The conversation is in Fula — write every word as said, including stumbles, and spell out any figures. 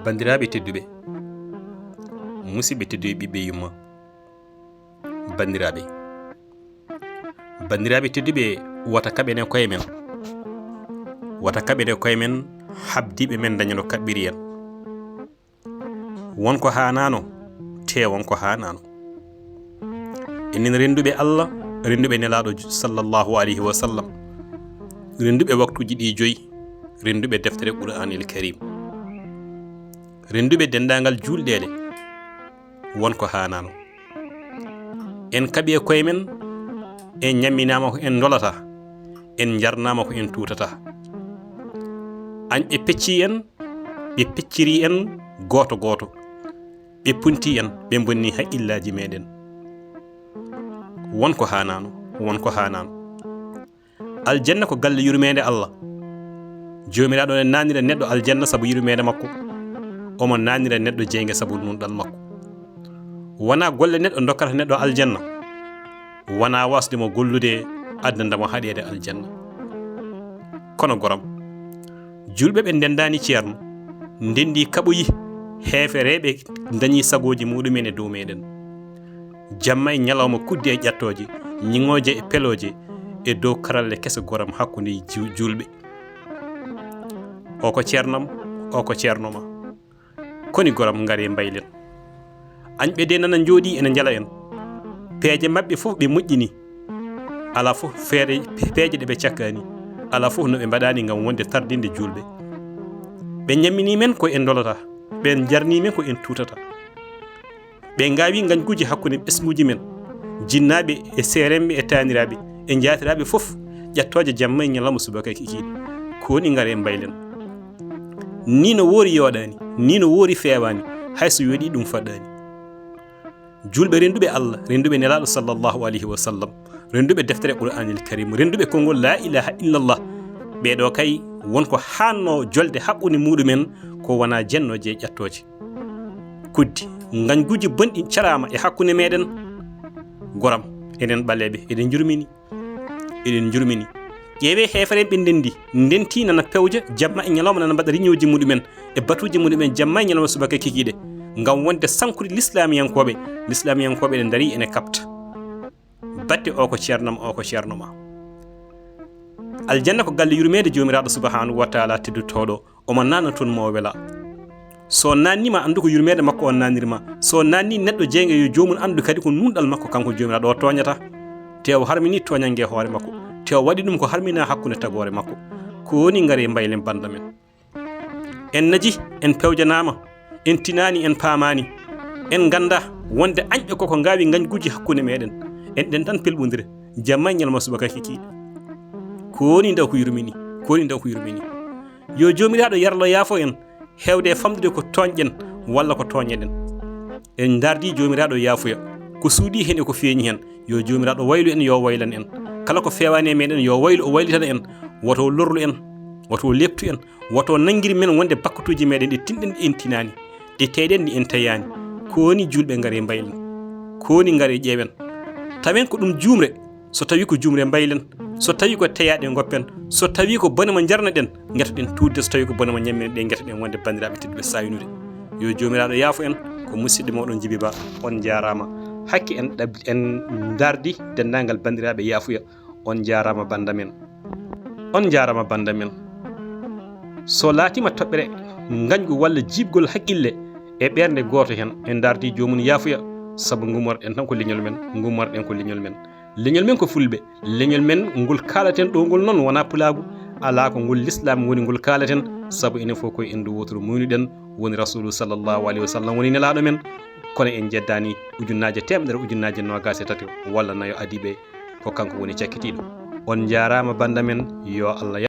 Banndiraaɓe tedduɓe, musidɓe tedduɓe, ɓiɓɓe yumma, banndiraaɓe, banndiraaɓe tedduɓe, wata kaɓen e koye men, wata kaɓen e koye men, habdiiɓe men daña no kaɓɓiri en. Won ko haanaano, te won ko haanaano. Enen rennduɓe Allah, rennduɓe Nelaaɗo sallallahu alayhi wa sallam, rennduɓe waktuuji ɗi joyi, rennduɓe deftere Qur'aanil Kariim, rennduɓe denndaangal juulɗeele, won ko haanaano. En kaɓi e koye men, en ñamminaama ko en ndolata, en njarnaama ko en tuutata. Añɓe peccii en, ɓe pecciri en gooto gooto. Ɓe punti en, ɓe mbonni haqqillaaji meɗen. Won ko haanaano, won ko haanaano. Aljanna ko galle yurmeende Allah. Joomiraaɗo ne naanira neɗɗo aljanna sabu yurmeende makko. Omo naanira neɗɗo jeynge sabu nunɗal makko. Wonaa golle neɗɗo ndokkata neɗɗo aljanna. Wonaa wasde mo gollude addanda mo haɗeede aljanna. Kono goram, julɓe ɓe ndendaani ceerno, ndenndi kaɓoyi, heefereeɓe ndañi sagooji muɗumen e dow meɗen. Jamma e ñalawma kudde e ƴattooje, ñiŋooje e pelooje, e dow karalle kese goram hakkunde ju-, julɓe. O ko ceernam, o ko ceerno ma. Koni goram, ngare mbaylen. Añɓe de nana njooɗi ene njala en. Peeje maɓɓe fof ɓe moƴƴini. Alaa fof feere, peeje ɗe ɓe cakkani. Alaa fof no ɓe mbaɗani ngam wonde tardinde julɓe. Ɓe ñammini men ko en ndolata. Ɓe jarni men ko en tuutata. Ɓe ngaawi ngañguuji hakkunde ɓesnguuji men, jinnaaɓe e seeremɓe e taaniraaɓe e njaatiraaɓe fof, ƴattooje jamma e ñalawma subaka e kikiiɗe. Ko woni ngare mbaylen. Ni no woori yooɗaani, ni no woori feewaani, hay so yooɗi ɗum faɗɗaani. Julɓe rennduɓe Allah, rennduɓe Nelaaɗo sallallahu alayhi wa sallam, rennduɓe deftere Qur'aanil Kariim, rennduɓe konngol laa ilaaha illallah, ɓee ɗoo kay won ko haanno jolde haqqunde muɗumen ko wonaa jennooje e ƴattooje. Kuddi, ngañguuji bonɗi caraama e hakkunde meɗen. Goram, eɗen ɓaleeɓe, eɗen njurmini, eɗen njurmini. Ƴeewee heefereeɓe ɓe ndenndi, ndentii nana pewja, jamma e ñalawma nana mbaɗa riñooji muɗumen, e batuuji muɗumen, jamma e ñalawma subaka kikiiɗe, ngam wonde sankude lislaamiyankooɓe, lislaamiyankooɓe ene ndarii ene kaɓta. Batte o ko ceernam, o ko ceerno ma. Aljanna ko galle yurmeende Joomiraaɗo subhaanahu wa taala teddotooɗo, omo naatna toon mo o wela. So naatniima, anndu ko yurmeende makko o naatnirma. So naatnii neɗɗo jeynge, yo joomum anndu kadi ko nunɗal makko kanko Joomiraaɗo, o tooñataa. Te o harminii tooñannge e hoore makko. Te o waɗi ɗum ko harminaa hakkunde tagoore makko. Ko woni ngare mbaylen bannda men. En naji, en pewjanaama, en tinaani, en paamaani, en nganndaa wonde añɓe koko ngaawi ngañguuji hakkunde meɗen. En ɗen tan pelɓondira, jamma e ñalawma subaka kikiiɗe. Ko woni ndaw ko yurmini, ko woni ndaw ko yurmini. Yo Joomiraaɗo yarlo yaafo en, heewde e famɗude ko tooñɗen walla ko tooñeɗen. En ndaardii Joomiraaɗo yaafuya, ko suuɗii heen e ko feeñi heen. Yo Joomiraaɗo waylu en, yo waylan en. Kala ko feewaani e meɗen, yo waylu, o waylitana en. Woto o lorlu en, woto o leeptu en, woto o nanngir men wonde bakkatuuji meɗen ɗi tinɗen ɗi en tinaani, ɗi teyɗen ɗi en teyaani. Ko woni julɓe ngare mbaylen. Ko woni ngare ƴeewen. Tawen ko ɗum juumre, so tawi ko juumre mbaylen, so tawi ko teyaaɗe ngoppen, so tawi ko bone mo njarnaɗen, ngetoɗen tuutde, so tawi ko bone mo ñamminɗen, ngetoɗen wonde banndiraaɓe tedduɓe saynude. Yo Joomiraaɗo yaafo en, ko musidɗo moɗon Jibi Ba, on njaaraama. Hakke en ɗab-, en ndaardi denndaangal banndiraaɓe yaafuya. On njaaraama bannda men. On njaaraama bannda men. So laatiima toɓɓere ngañgu walla jiiɓgol haqqille e ɓernde gooto heen, en ndaardii joomum yaafuya, sabu ngummorɗen tan ko leñol men, ngummorɗen ko leñol men. Leñol men ko fulɓe, leñol men ngol kaalaten ɗo ngol noon wonaa pulaagu, alaa ko ngol lislaam woni ngol kaalaten, sabu enen fof koye innde wootoro muynuɗen, woni Rasuulu sallallahu alayhi wa sallam, woni nelaaɗo men, kono en njeddaani ujunnaaje teemedere, ujunnaaje noogaas e tati walla nayo adiiɓe. Ko kanko woni cakkitiiɗo. On njaaraama bannda men, yo Allah